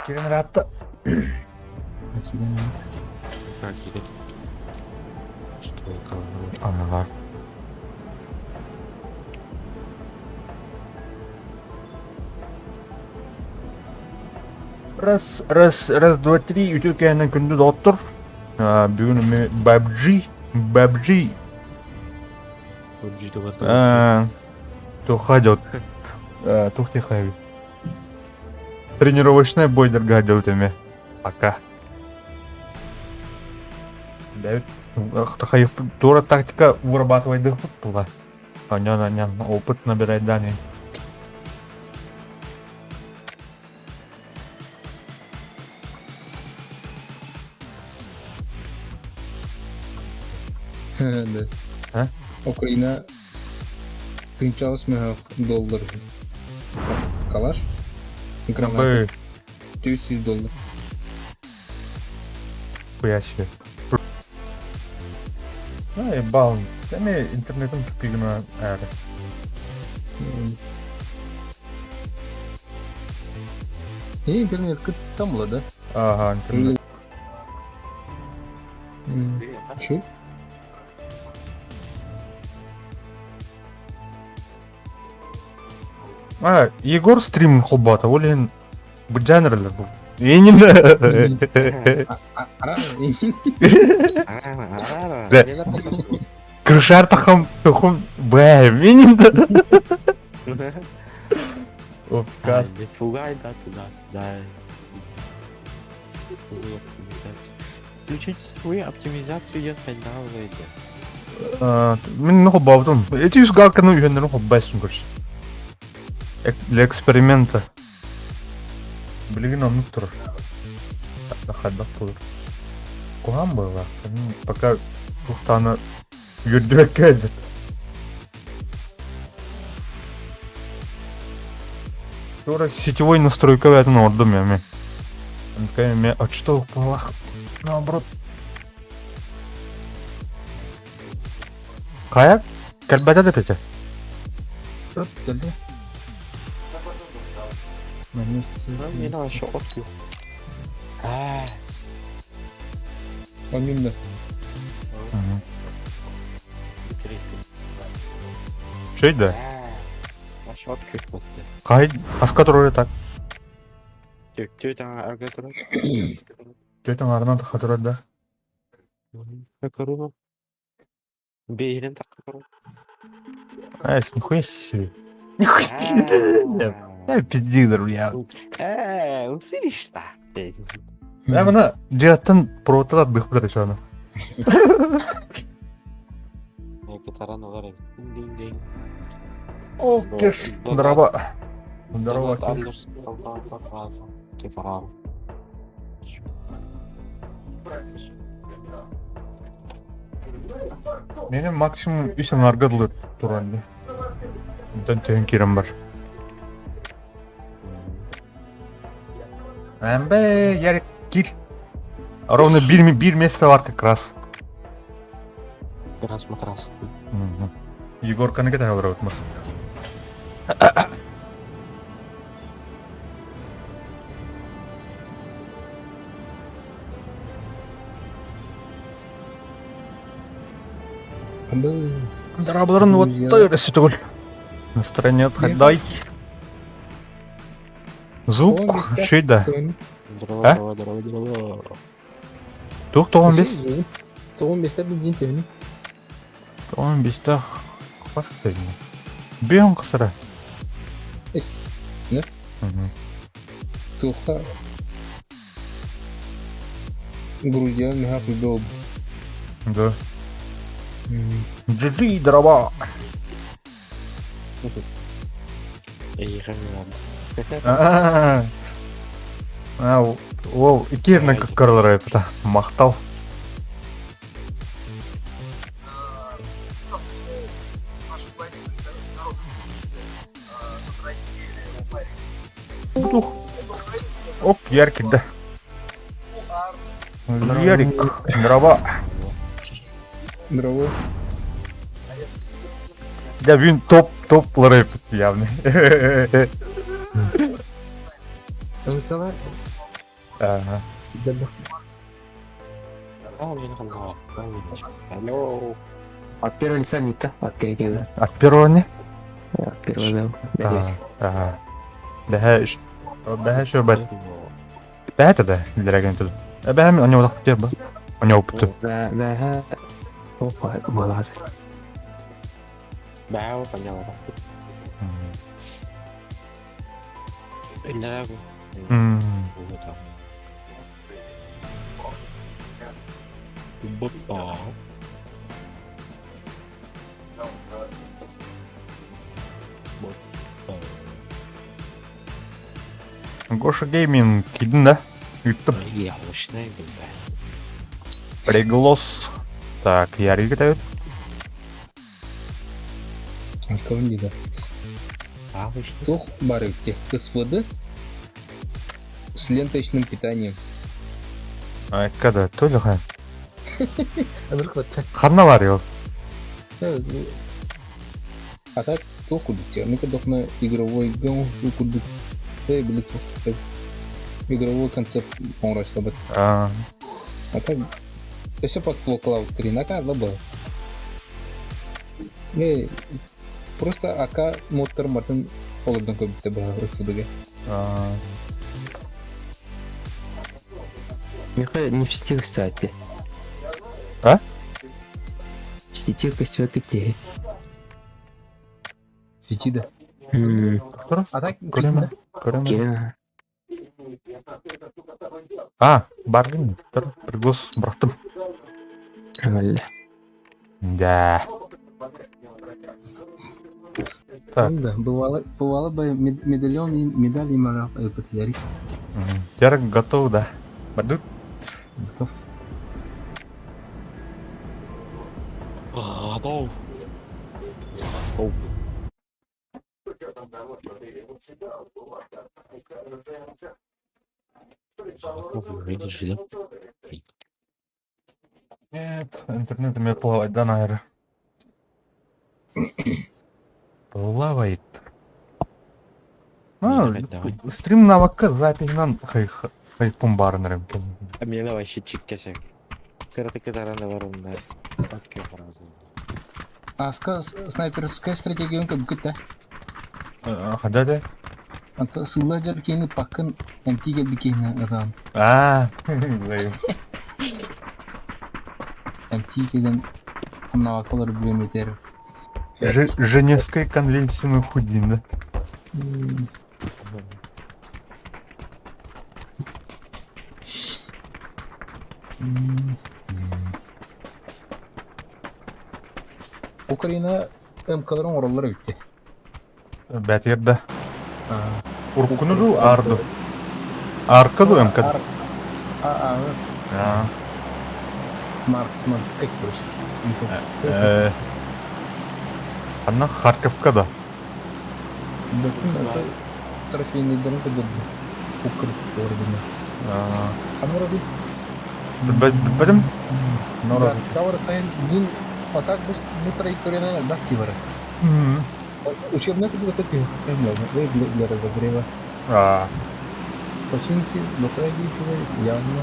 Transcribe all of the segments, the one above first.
Кирин ыраатта. Ага. Раз, раз, раз, два, три, үтүө кээнэн күндү доҕоттор. Бүгүн эми PUBG, PUBG. PUBG тугар Туха дьот. Тух тихай. Тренировочный бойдарга дьот эми. Пока. Туора тактика вырабатывайдыхпыт тула. Анян, анян, опыт набирай дани. Да. А? Украина тынчалыс мөһөх доллар. Калаш? Граната. 400 доллар. Хуя себе. Ай, бал. Эми интернетим тупигына әрі. И интернет там да? Ага, интернет. Чё? А, Егор стрим холбата, ол иһин быдьаан эрэллэр бу. Эйин Крышар тахам тухум бэ минин. Опка. Не пугай, да, туда-сюда. Включить свою оптимизацию я эти. Мин холбаабытым. Эти үс галканы үһэннэрин холбайсың көрс. Для эксперимента. Билигин оннук турар. Хайдах буолар. Куһаан быһыылаах. Пока туохтааны үөрдүбэккэ сылдьар. Туора сетевой настройка бээтин оҥордум я мен. Эмиэ очто быһыылаах. Наоборот. Хайа? Кэлбэтэ да петя. Өп, кэллэ. На месте. Не надо еще отпил. А, Помимо. Чей да? Ашот көт Хай, аска турар так. Түт арга турар. Түт аңарынан таха турар да. Корона. Бейрен так Ай, нихуя себе. Нихуя себе. Я пиздидор, я. Услышишь что? Я мына дьиэттэн проводтар быхпытар еще Катаран олар. Динг-динг. О, кеш. Здорово. Здорово. Менин максимум үс аңарга дылы туран дии. Онтон түһэн киирэн бар. Эмбэ, Ярик, кир. Ровно бир место бар как раз. Раз матрас. Егорканы кете алыр может. Дарабаларын вот өссө түгүл. Настроение отходай. Звук үчүгэй да. Здорово, здорово, здорово. Туох тоҕон бес? Тоҕон бестэ бензин тебини. Тоҕон бестэ хас тебини. Бион қысыра. Эс. Не? Туха. Грузия меха күйбө Да. GG дрова. А, ол иккиэринэн кыккарылар эппитэ махтал. Тух. Оп, Яркик, да. Ярик, здорово. Здорово. Да, бүгүн топ топ рэп явный. Николай. Ага. Алло. От первого лица не то, от первого. От первого не? От первого, да. Надеюсь. Ага. Бэһэ бэһэ еще бэт. Бэһэ да, дорогой тут. Бэһэ у него так ба. У него путу. Да, да. Опа, была. Бау, поняла. Гоша Гейминг кидин да? Ыттым. Приглос. Так, Ярик дают. Кого не да. Тух барыкте. СВД с ленточным питанием. А, когда? Тоже ха. А вдруг вот так. Ханна бар его. А так туох курдук дии. Ну курдук игровой гон курдук. Э, били туох. Игровой концепт оҥорочтобут. А, А так өссө подстволкалаабыт Тринака лабы. Э, просто АК мотор мартын олордон көрбүттэ быһа СВД-гэ. А, Михаил, не в сети, кстати. А? В сети костюм те. Сети да. Кто? А так Көрөмө? Көрөмө? Кирина. А, баргын. Тұр, приглас бұрақтым. Нормально. Да. Так. Да, бывало, бывало бы медальон и медаль и морал потеряли. Ярик готов, да. Бардык. Готов. Готов. Готов. Готов, видишь, да? Нет, интернет умеет плавать, да, наверное. Плавает. А, Давай, давай. стрим навыкка запиһинан хайпун барын рэмкен. А меня вообще чик кесек. Кыраты тарана бар онда. Окей, фразу. А снайперская стратегия как будто. Хада да? Ата сылла жар кейни пакын антиге бикейни адам. А, Антигеден хамнавакалар билеметер. Женевская конвенция худин, да? Украина МКларын ораллары битти. Бәтер да. Уркуну ду арду. Арка ду МК. А, а, А. Марксман, как короче. Анна Харьковка да. Это трофейный дрон как Укр ордена. А ну ради. Бәдем? Да, кавер тайн дин а так бу бу траектория да кивер. Учебный как вот эти для, для разогрева. А, Починки, дотрагивай, явно.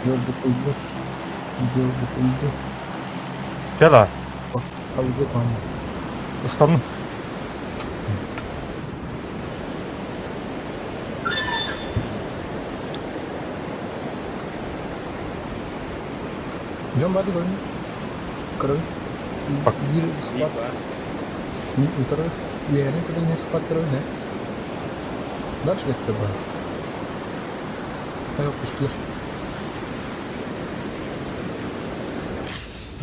Дело Дело Кела, Алгы там. ұстадым. Жон барды көрүн. Көрүн. Бак. Бир спат. Второй. Лерин когда не спат көрүн, да? Дальше как бар. Ай, пустыр.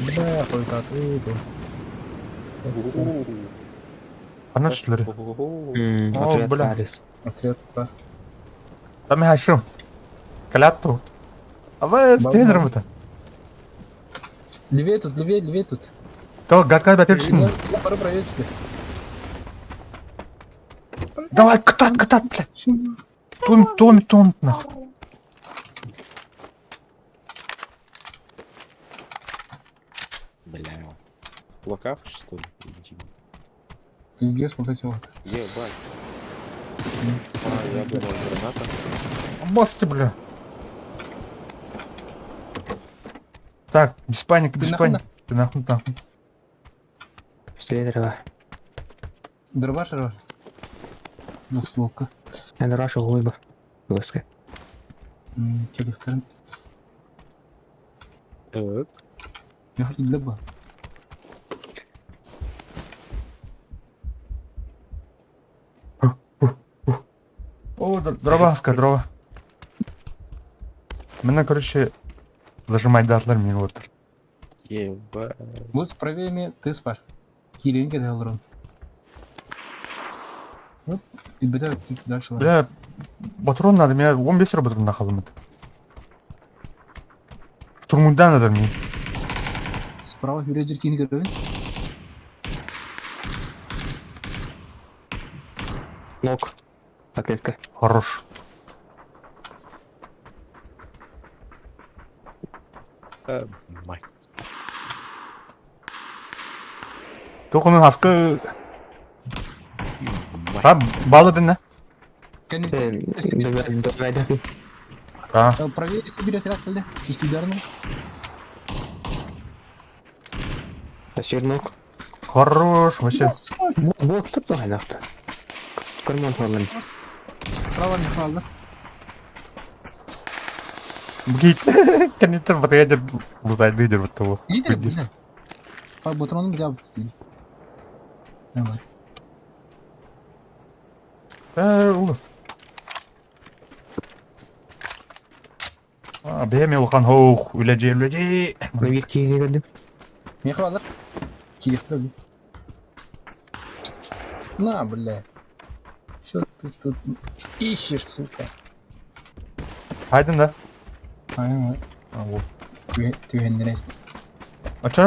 Бля, только ты. Ана шүлері. О, Отряд бля. Харрис. Отряд К. Там я хашым. Каляту. Абай, Бал- тренером это. Левее тут, левее, левее тут. То, гадка бәтер Пора проверить. Давай, кытат, кытат, блядь. Том, том, том, нахуй. Бля. Локав, что ли? Иди. Пиздец, вот эти вот. Ебать. А, я думал, граната. Басты, бля. Так, без паники, Ты без нахуй паники. Ты нахуй, нахуй. Пистолет дрова. Дробаш рваш. Двухстволка. Я дрошу глыба. Лыска. Телефон. Так. Я хочу для О, дрова, дрова. Меня, короче, зажимать датлар мне вот. Ебать. Вот с правее ты спашь. Киренька дал рон. Вот, и беда дальше. Бля, патрон надо, меня он без патрон нахалым это. Штурмунда надо мне. Справа вперед кинь көрөбүн. Ног. Поклетка. Хорош. Мать. Только он хаска. Мать. А, баллы дын, Давай, А, Правее себе отряд келди. Чистый Ног. хорош, вообще. Вот тут давай нахуй. Карман хвалан. Справа не хвалды. Блин, конечно, вот я лутать лидер вот того. Лидер, блин. По патрону для Давай. Э, А, бэми улахан хоох, үлэжи, үлэжи. Бир киһи көрдүм. Не хвалды. Кирехті. На, бля. Что ты тут ищешь, сука? Хайдын да. Ай, А, вот. Ты, ты, А чё?